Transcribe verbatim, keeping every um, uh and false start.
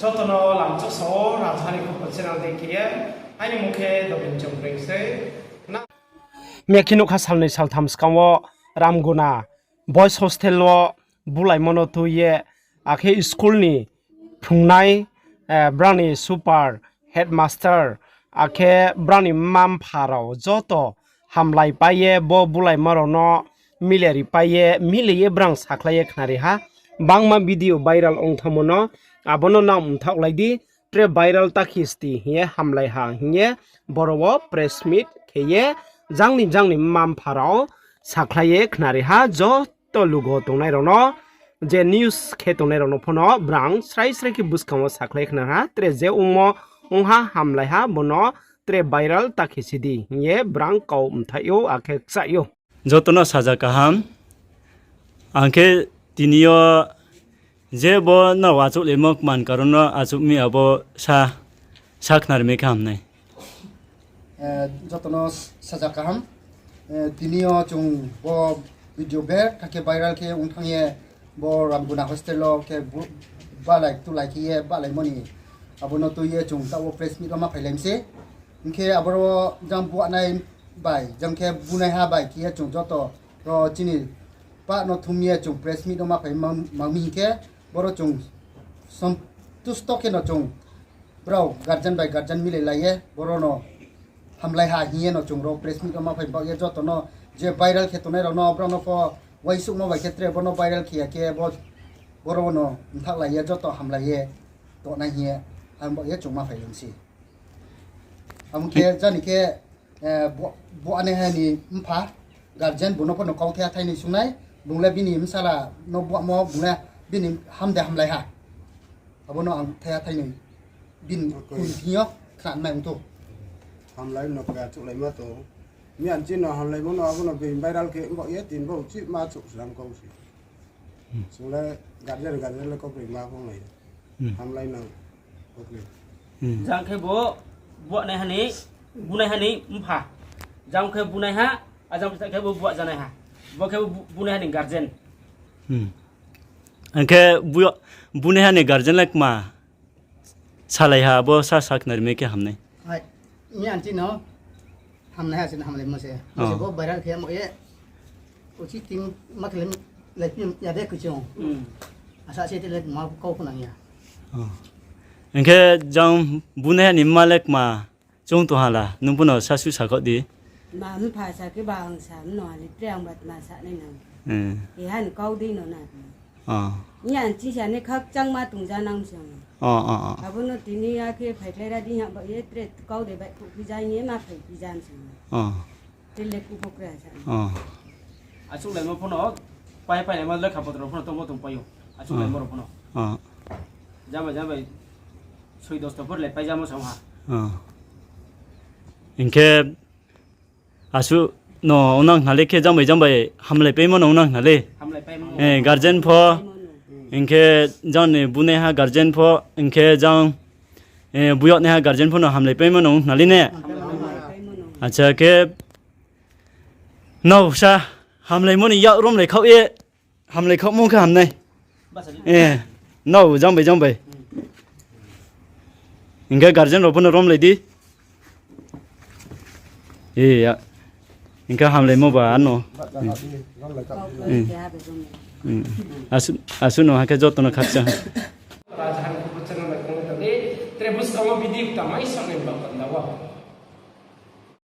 Jotono lamchok sao, Rajhani Khupur channel dei khe ye, aini mung khe Dobin Chongpreng sei. Na- Mekhi nukha salnoi saltham skang wo Ramguna Boys Hostel wo bulaimo no tui ye, akhe school ni phrungnai, eh, brang ni super, headmaster, akhe brang ni mma mpha rao joto hamlai pai ye, bo bulaimo rao no mile ri pai ye, mile ye brang sakhlai ye khnari ha. Bangma video viral ong thamo no, abo no nang mthaohlai di, tre viral ta khe sdi hing ye hamlai ha hing ye, boro wo press meet khe ye, jang ni jang ni mma mpha rao sakhlai ye khnari ha, joto lugo tongnai rao no, je news khe tongnai rao no pho no brang srai srai khe buskang wo sakhlai khna ha, tre je ongmo ong ha hamlai ha, bo no tre viral ta khe sdi hing ye brang kau mthaih ou, akhe kchaih ou. Joto no saja kaham. Ang khe tini yo je bo no achouhlaimo kman karon no achouh mi abo sa, sa khnari mi khe hamnai. Eh, joto no saja kaham. Eh, tini yo chung bo video bertha khe viral khe ong thanng ye bo Ramguna hostel wo khe bu-, balai tulai khe ye balaimo ni abo no tui ye chung taoh wo press meet wo ma phailai mi se. Hing khe aboro jang buahnai bai, jang khe bunaiha bai khe ye chung joto ro chini pah no thum ye chung press meet wo ma phai ma-, ma mi hing khe, boro chung santusto khe no chung brao guardian bai guardian milai lai ye, boro no hamlai ha hing ye no chung ro press meet wo ma phai baoh ye joto no je viral khe tongnai rao no brao no pho uaingsouhmo bai khe tre bo no viral khe ya khe bo, boro no mthaohlai ye joto hamlai ye tongnai hing ye, ang baoh ye chung ma phai lung se. Abo khe jani khe, eh, bu-, buahnaiha ni mpha, guardian bung no pho no kau thaiha thainoi sungnai, bung le bini bsala no buahmo bung le bini ham de hamlai ha. Abo no ang thaiha thainoi bini kun thing yo khna nai ong thou. Hamlai no khe achouhlaima tong. Miyan chini no hamlaimo no abo no being viral khe baoh ye tini bo uchih ma chouh slam kau se. Chung le guardian, guardian le kau broi ma phung nai. Hamlai nang. Jang khe bo buahnaiha ni, bunaiha ni mpha. Jang khe bunaiha, a jang khe bo buah janaiha. Bo khe bu-, bunaiha ni guardian. Ang khe bu-, bunaiha ni guardian le kma salai ha, bo sa sa khnari mi khe hamnai. Miyan chini no hamnaiha se hamlaimo se. Bo se bo viral khe mo ye. Uchih ting ma khe le lai phi ya de kuchung. Asa se te le ma kau pho nang ya. Ang khe jang bunaiha ni mma le kma chung tong ha la, nung pho no sasu sakhaoh di. Ma mpha sa khe ba ang sa mno ha le tre ang ba tma sa nai nang. Keha ni kau dei no na. Miyan chini sa ni khakchangma tongja nang se ang. Abo no tini ya khe phaikhlai ra di hing baoh ye tre kau de baihkhouh phi ja hing ye ma phai phi ja se ang. Tre le kubo kra sa. Achouhlaimo pho no pai, pailaimo lekha potro pho no tongmo tongpai ou. Achouhlaimo rao pho no. Jang bai jang bai soi dosto pho le paijamo sa ha. Hing khe asuh no ongnang khna le khe jang bai jang bai hamlaipaimo no ongnang khna le. Guardian pho, hing khe jang ni bunaiha guardian pho, hing khe jang, eh, buyagnaiha guardian pho no hamlaipaimo no ong khna le ne. Acha khe nrao sa hamlaimo ni yak romlai khaoh ye, hamlai khaohmo khe hamnai. Nrao jang bai jang bai. Hing khe guardian rao pho no romlai di. Hing khe hamlaimo ba ano. Asuh no ha khe joto no khakchang. Rajhani Khupur channel bai khong tang di, tre buskang wo video ta mai sanai ba panda wo.